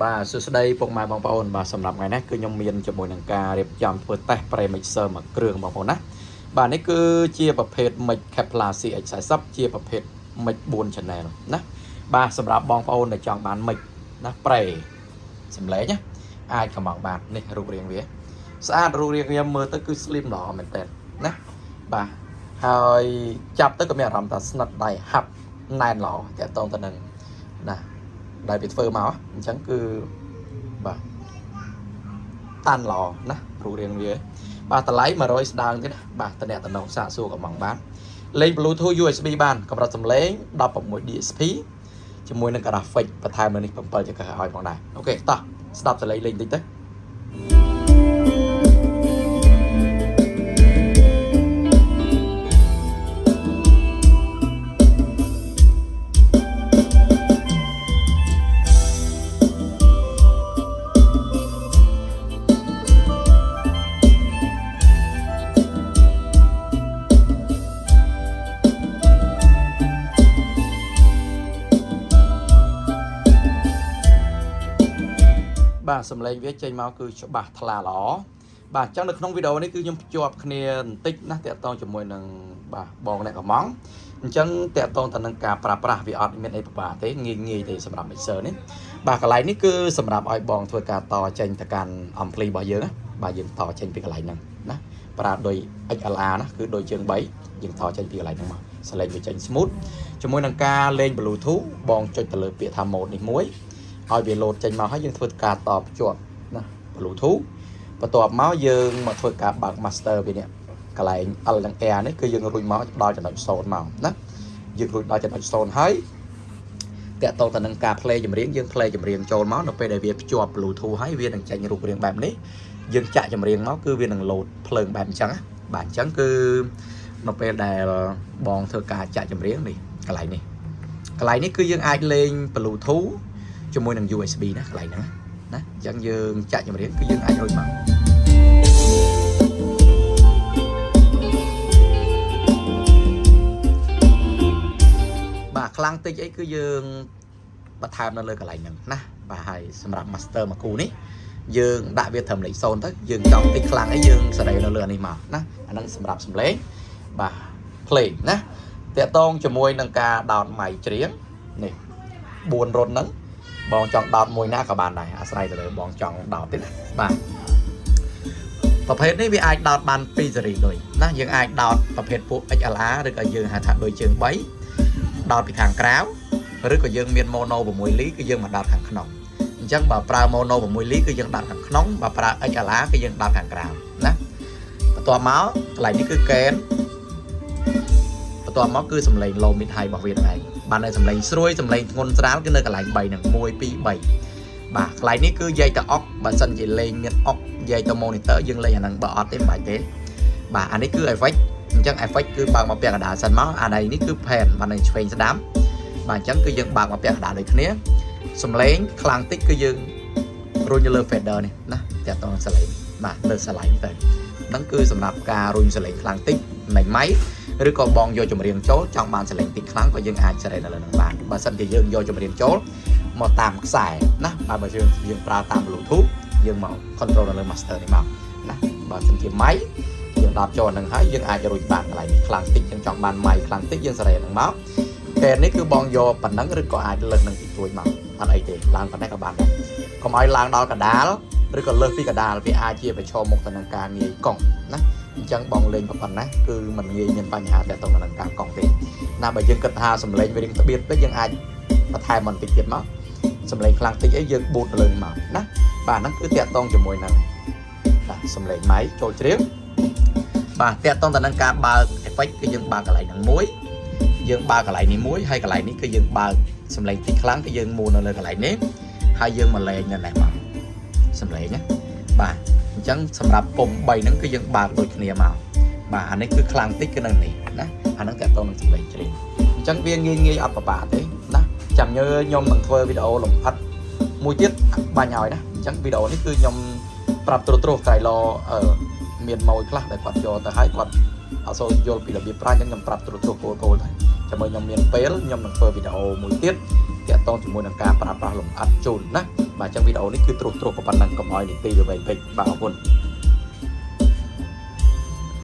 បាទសួស្តីពុកម៉ែបងប្អូនបាទសម្រាប់ថ្ងៃនេះគឺខ្ញុំមានជាមួយនឹងការរៀបចំធ្វើតេស្ត Pre-mixer មួយគ្រឿងបងប្អូនណាបាទនេះគឺជាប្រភេទ Mic Kepla CX40 ជាប្រភេទ Mic 4 channel ណាបាទសម្រាប់បងប្អូនដែលចង់បាន Mic ណា Pre សំឡេងណាអាចកំងបាននេះរូបរាងវាស្អាតរូបរាងវាមើលទៅគឺ slim ល្អមែនតើណាបាទហើយចាប់ទៅក៏មានអារម្មណ៍ថាស្និទ្ធដៃហាប់ណែនល្អតាក់ទងទៅនឹងណា ដែលវាធ្វើមកអញ្ចឹងគឺបាទតាន់ល្អណារូបរាងវាបាទតម្លៃ100ស្ដើងទេណាបាទតំណតំណងសាកសួរកំងបានលេង Bluetooth USB បានកម្រិតសំឡេង16 DSP ជាមួយនឹង graphic បន្ថែមនៅនេះ7ចង្កឹះឲ្យផងដែរអូខេតោះស្ដាប់សំឡេងលេងតិចទៅបាទសំឡេងវាចេញមកគឺច្បាស់ថ្លាល្អបាទអញ្ចឹងនៅក្នុងវីដេអូនេះគឺខ្ញុំភ្ជាប់គ្នាបន្តិចណាតាក់ទងជាមួយនឹងបាទបងអ្នកកំងអញ្ចឹងតាក់ទងទៅនឹងការប្រើប្រាស់វាអត់មានអីពិបាកទេងាយងាយទេសម្រាប់ mixer នេះបាទកន្លែងនេះគឺសម្រាប់ឲ្យបងធ្វើការតចេញទៅកាន់ ampli របស់យើងណាបាទយើងតចេញពីកន្លែងហ្នឹងណាប្រើដោយ XLR ណាគឺដោយជើង3យើងតចេញពីកន្លែងហ្នឹងមកសលេងវាចេញ smooth ជាមួយនឹងការលេង Bluetooth បងចុចទៅលើពាក្យថា mode នេះមួយ ឲ្យវាលោតចេញមកហើយយើងធ្វើការតភ្ជាប់ណា Bluetooth បន្ទាប់មកយើងមកធ្វើការបើក master វានេះកន្លែង L និង R នេះគឺយើងរុញមកដល់ចំណុច0មកណាយើងរុញដល់ចំណុច0ហើយតាក់ទងទៅនឹងការ play ចម្រៀងយើង play ចម្រៀងចូលមកនៅពេលដែលវាភ្ជាប់ Bluetooth ហើយវានឹងចេញរូបរាងបែបនេះយើងចាក់ចម្រៀងមកគឺវានឹងលោតភ្លើងបែបអញ្ចឹងណាបាទអញ្ចឹងគឺនៅពេលដែលបងធ្វើការចាក់ចម្រៀងនេះកន្លែងនេះកន្លែងនេះគឺយើងអាចលេង Bluetooth ជាមួយនឹង USB ណាកន្លែងហ្នឹងណាអញ្ចឹងយើងចាក់ចម្រៀងគឺយើងអាចរុញមកបាទខ្លាំងតិចអីគឺយើងបន្ថែមនៅលើកន្លែងហ្នឹងណាបាទហើយសម្រាប់ master មួយគូនេះយើងដាក់វាត្រឹមលេខ0ទៅយើងចង់តិចខ្លាំងអីយើងសេរីនៅលើអានេះមកណាអាហ្នឹងសម្រាប់សំឡេងបាទ play ណាតាក់តងជាមួយនឹងការដោតម៉ៃច្រៀងនេះ4រន្ធហ្នឹង បងចង់ដោតមួយណាក៏បានដែរអាស្រ័យទៅលើបងចង់ដោតទេណាបាទប្រភេទនេះវាអាចដោតបាន2សេរីដូចណាយើងអាចដោតប្រភេទពួក XLR ឬក៏យើងហៅថាដូចជើង3ដោតពីខាងក្រៅឬក៏យើងមាន mono 6លីគឺយើងមកដោតខាងក្នុងអញ្ចឹងបើប្រើ mono 6លីគឺយើងដោតខាងក្នុងបើប្រើ XLR គឺយើងដោតខាងក្រៅណាបន្ទាប់មកកន្លែងនេះគឺកែនបន្ទាប់មកគឺសំឡេង low mid high របស់វាហ្នឹងឯងបានតែសំឡេងស្រួយសំឡេងធ្ងន់ស្រាលគឺនៅកន្លែង3ហ្នឹង1 2 3បាទកន្លែងនេះគឺយាយទៅអុកបើសិនជាលេងមានអុកយាយទៅ monitor យើងលេងអាហ្នឹងបើអត់ទេមិនបាច់ទេបាទអានេះគឺ effect អញ្ចឹង effect គឺបើកមកពាក់កណ្ដាលសិនមកអានេះគឺ pan បាននៅឆ្វេងស្ដាំបាទអញ្ចឹងគឺយើងបើកមកពាក់កណ្ដាលដូចគ្នាសំឡេងខ្លាំងតិចគឺយើងរុញទៅលើ fader នេះណាតាក់ទងនឹងសំឡេងបាទលើសឡៃនេះទៅហ្នឹងគឺសម្រាប់ការរុញសំឡេងខ្លាំងតិចមិនម៉ៃ ឬក៏បងយកចម្រៀងចូលចង់បានសលេងតិចខ្លាំងក៏យើងអាចសេរីនៅលើនឹងបានបើសិនជាយើងយកចម្រៀងចូលមកតាមខ្សែណាបាទបើយើងយើងប្រើតាម Bluetooth យើងមក control នៅលើ master នេះមកណាបើសិនជា mic យើងដោតចូលនឹងហើយយើងអាចរុញបានកន្លែងនេះខ្លាំងតិចយើងចង់បាន mic ខ្លាំងតិចយើងសេរីនឹងមកតែនេះគឺបងយកប៉ុណ្ណឹងឬក៏អាចលើសនឹងតិចតួចមកអត់អីទេឡើងប៉ុណ្ណេះក៏បានដែរកុំឲ្យឡើងដល់កដាលឬក៏លើសពីកដាលវាអាចជាប្រឈមមុខទៅនឹងការងាយកង់ណា អញ្ចឹងបងលេងប៉ុណ្ណាគឺมันងាយមានបញ្ហាតាក់ទងនឹងការកង់ទេណាបើយើងគិតថាសំឡេងវារៀងត្បៀតពេកយើងអាចបន្ថែមបន្តិចទៀតមកសំឡេងខ្លាំងតិចអីយើងបូតទៅលើនេះមកណាបាទហ្នឹងគឺតាក់ទងជាមួយនឹងបាទសំឡេងម៉ៃចូលច្រៀងបាទតាក់ទងទៅនឹងការបើក effect គឺយើងបើកកន្លែងហ្នឹងមួយយើងបើកកន្លែងនេះមួយហើយកន្លែងនេះគឺយើងបើកសំឡេងតិចខ្លាំងគឺយើងមូលនៅលើកន្លែងនេះហើយយើងមកលេងនៅនេះមកសំឡេងណាបាទអញ្ចឹងសម្រាប់ពុំ3ហ្នឹងគឺយើងបើកដូចគ្នាមកបាទអានេះគឺខ្លាំងតិចគឺនៅនេះណាអាហ្នឹងតកតងនឹងសំឡេងច្រៀងអញ្ចឹងវាងាយងាយអត់ពិបាកទេណាចាំញើខ្ញុំនឹងធ្វើវីដេអូលម្អិតមួយទៀតបាញ់ឲ្យណាអញ្ចឹងវីដេអូនេះគឺខ្ញុំប្រាប់ត្រួសត្រាសក្រៃឡអឺមានម៉ួយខ្លះដែលគាត់យកទៅឲ្យគាត់អត់សូវយល់ពីរបៀបប្រើអញ្ចឹងខ្ញុំប្រាប់ត្រួសត្រាសគោលគោលទៅចាំមើលខ្ញុំមានពេលខ្ញុំនឹងធ្វើវីដេអូមួយទៀតតាក់ទងជាមួយនឹងការប្រើប្រាស់លម្អិតជូនណា បាទអញ្ចឹងវីដេអូនេះគឺត្រួសត្រាសប៉ុណ្ណឹងកុំឲ្យនីតិវាវែងពេកបាទអរគុណ។